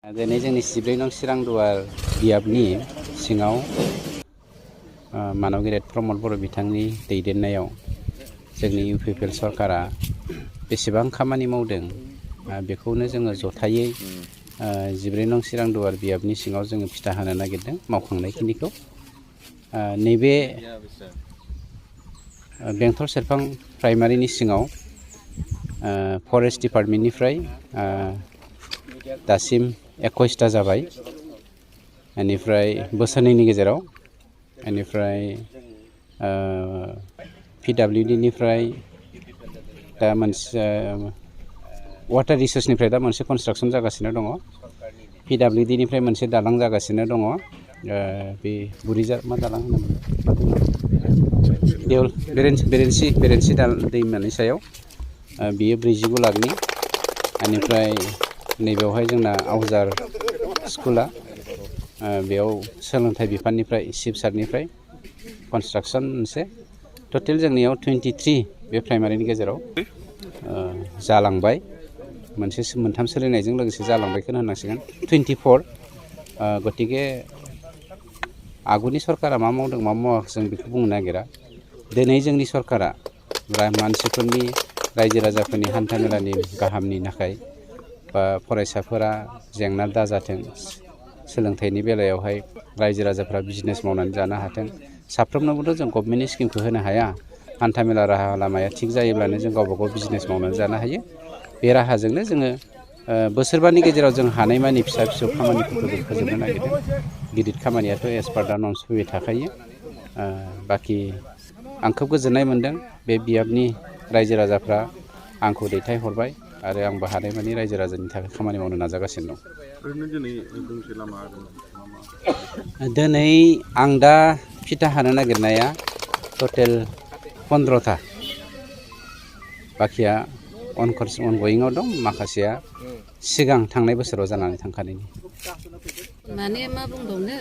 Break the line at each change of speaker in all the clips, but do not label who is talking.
दिनै जोंनि 14 नं चिरांदुवार बियाबनि सिङाव मानव गेदेर प्रमद बर' बिथांनि दैदेननायाव जोंनि इउपिपिएल सरकारा बेसेबां खामानि मावदों बेखौनो जोङो जथायै 14 नं चिरांदुवार बियाबनि सिङाव जोङो फिथा होनो नागिरदों मावखांनायखिनिखौ नैबे बेंटल सेरफां प्राइमारिनि सिङाव फरेस्ट डिपार्टमेन्टनिफ्राय दासिम 21टा जाबाय बेनिफ्राय बोसोरनैनि गेजेराव बेनिफ्राय पिडब्लिउडीनिफ्राय दा मोनसे वाटार रिसोर्सनिफ्राय दा मोनसे कनस्ट्राक्सन जागासिनो दङ पिडब्लिउडीनिफ्राय मोनसे दालां जागासिनो दङ बे बुरिजा मा दालां होनोमोन देवल बेरेन्सि दैमानि सायाव बियो 49 लाखनि बेनिफ्राय नैबेवहाय जोंना आवजार स्कुला बेयाव सोलोंथाइ बिफाननिफ्राय चिफ सारनिफ्राय कनस्ट्राक्सन मोनसे टटेल जोंनियाव 23 बे प्राइमारिनि गेजेराव जालांबाय मोनसे मोनथाम सोलिनायजों लोगोसे जालांबायखौनो होननांसिगोन 24 गतिके आगुनि सरकारा मा मावदों मा मावाखै जों बेखौ बुंनो नागिरा दिनै जोंनि सरकारा मानसिफोरनि रायजो राजाफोरनि हान्थामेलानि गाहामनि थाखाय बा फरायसाफोरा जेंना दाजाथों सोलोंथाइनि बेलायावहाय रायजो राजाफ्रा बिजनेस मावनानै जानो हाथों साफ्रोमनोबोथ' जों गभर्नमेन्टनि स्किमखौ होनो हाया हान्थामेला राहा लामाया थिग जायोब्लानो जों गावबा गाव बिजनेस मावनानै जानो हायो बे राहाजोंनो जोङो बोसोरबानि गेजेराव जों हानायमानि फिसा फिसौ खामानिफोरखौ जों फोजोबनो नागिरदों गिदिर खामानियाथ' एस पार दा नर्म्स फैबाय थाखायो बाखि आं खोब गोजोननाय मोन्दों बे बियाबनि रायजो राजाफ्रा आंखौ दैथायहरबाय आरो आंबो हानायमानि रायजो राजानि थाखाय खामानि मावनो नाजागासिनो दं दिनै आं दा फिथा हानो नागिरनाया टटेल 15था बाखिया अनगयिङाव दं माखासेया सिगां थांनाय बोसोराव जानानै थांखानायनि
माने मा बुंबावनो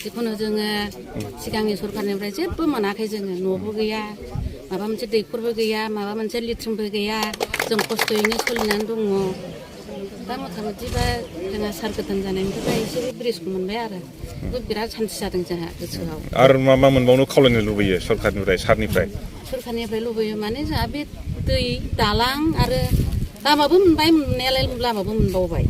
जिखुनु जोङो सिगांनि सरखारनिफ्राय जेबो मोनाखै जोङो न'बो गैया माबा मोनसे दैखरबो गैया माबा मोनसे लेट्रिनबो गैया जों खस्थ'यैनो सोलिनानै दङ दा मथा मथिबा जोंहा सार गोदान जानायनिफ्राय एसे ब्रिजखौ मोनबाय आरो बिराद सान्थि जादों जोंहा गोसोआव
आरो मा मोनबावनो खावलायनो लुबैयो सरखारनिफ्राय
लुबैयो माने जोंहा बे दै दालां आरो लामाबो मोनबाय मोननायालाय लामाबो मोनबावबाय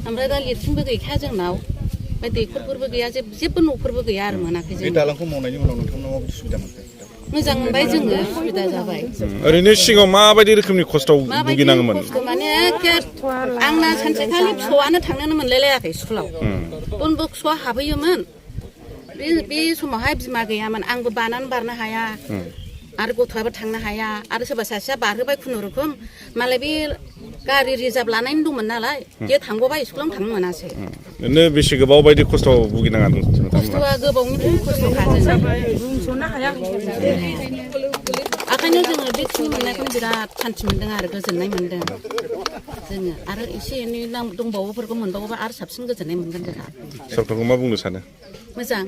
ओमफ्राय दा लेट्रिनबो गैखाया जोंनाव ओमफ्राय दैखरफोरबो गैया जेबो न'फोरबो गैया आरो मोनाखै जों
बे दालांखौ मावनायनि उनाव नोंथांनाव माबायदि सुबिदा मोनखो
मोजां मोनबाय जोङो सुबिदा जाबाय
ओरैनो सिगाङाव माबायदि रोखोमनि खस्थ' भुगिनाङोमोन
माने आंना सानसेखालि फिसौआनो थांनोनो मोनलायलायाखै स्कुलाव बनबो फिसौआ हाबहैयोमोन बे समावहाय बिमा गैयामोन आंबो बानानै बारनो हाया आरो गथ'आबो थांनो हाया आरो सोरबा सासेया बारहोबाय खुनुरुखुम मालाय बे गारि रिजार्भ लानायनि दंमोन नालाय बे थांग'बाय स्कुलाव थांनो मोनासै
ओरैनो बेसे गोबाव बायदि खस्थ' भुगिनाङा
खस्थ'आ गोबावनिफ्रायनो खस्थ'खा जों बुंस'नो हाया ओंखायनो जोङो बेखिनि मोननायखौनो बिराद सान्थि मोन्दों आरो गोजोननाय मोन्दों जोङो आरो एसे एनै दंबावोफोरखौ मोनबावोबा आरो साबसिन गोजोननाय मोनगोन जोंहा
सरकारखौ मा बुंनो सानो
मोजां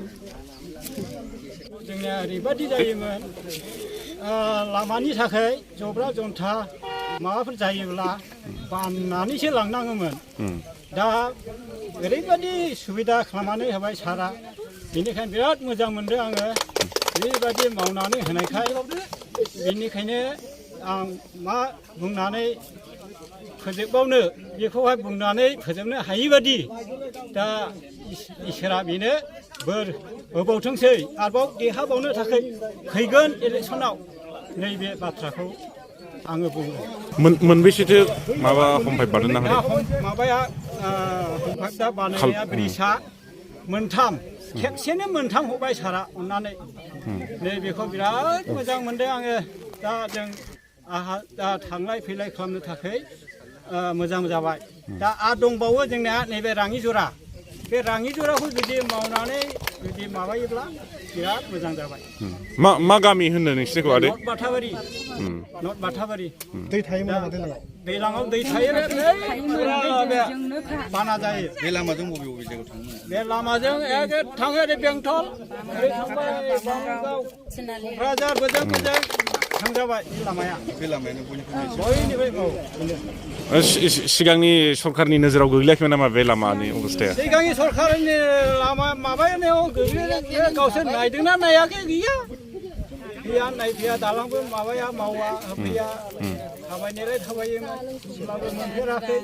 जोंनिया ओरैबायदि जायोमोन लामानि थाखाय जब्रा जन्था माबाफोर जायोब्ला बाननानैसो लांनाङोमोन दा ओरैबायदि सुबिदा खालामनानै होबाय सारा बेनिखायनो बिराद मोजां मोनदों आङो बेबायदि मावनानै होनायखाय बेनिखायनो आं मा बुंनानै फोजोबबावनो बेखौहाय बुंनानै फोजोबनो हायिबादि दा इसोरा बेनो बोर होबावथोंसै आरोबाव देरहाबावनो थाखाय फैगोन इलेक्सनाव नैबे बाथ्राखौ आङो बुङो
मोनबेसेथो माबा हमफाइप बानायना होदों
माबाया हमफाइप दा बानायनाया ब्रिजआ मोनथाम खेबसेनो मोनथाम हरबाय सारा अननानै नैबेखौ बिराद मोजां मोनदों आङो दा जों आहा दा थांलाय फैलाय खालामनो थाखाय मोजां जाबाय दा आरो दंबावो जोंना नैबे राङि जरा बे राङि जराखौ जुदि मावनानै जुदि माबायोब्ला बिराद मोजां जाबाय
मा गामि होननो नोंसिनिखौ आदै
नर्थ बाथाबारि
दै थायोमोन नामा दैलाङाव
दैलाङाव दै थायो बे बाना जायो
बे लामाजों बबे जायगायाव थाङो
बे लामाजों थाङो ओरै बेंटल ओरै थांबाय बांगाव क'क्राझार बोजों थांजाबाय बे लामाया
बे लामायानो बयनिख्रुइ
बयनिफ्राय
सिगांनि सरखारनि नोजोराव गोग्लैयाखैमोन नामा बे लामानि अबस्थाया
सिगांनि सरखारनि लामा माबानायाव गोग्लैयो गावसोर नायदोंना नायाखै गैया नायफैया दालांबो माबाया मावा होफैया थाबायनायलाय थाबायोमोन होमब्लाबो मोनफेराखै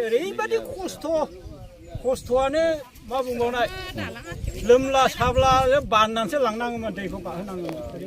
ओरैबायदि खस्थ'आनो मा बुंबावनाय लोमला साब्ला बाननानैसो लांनाङोमोन दैखौ गाहोनाङोमोन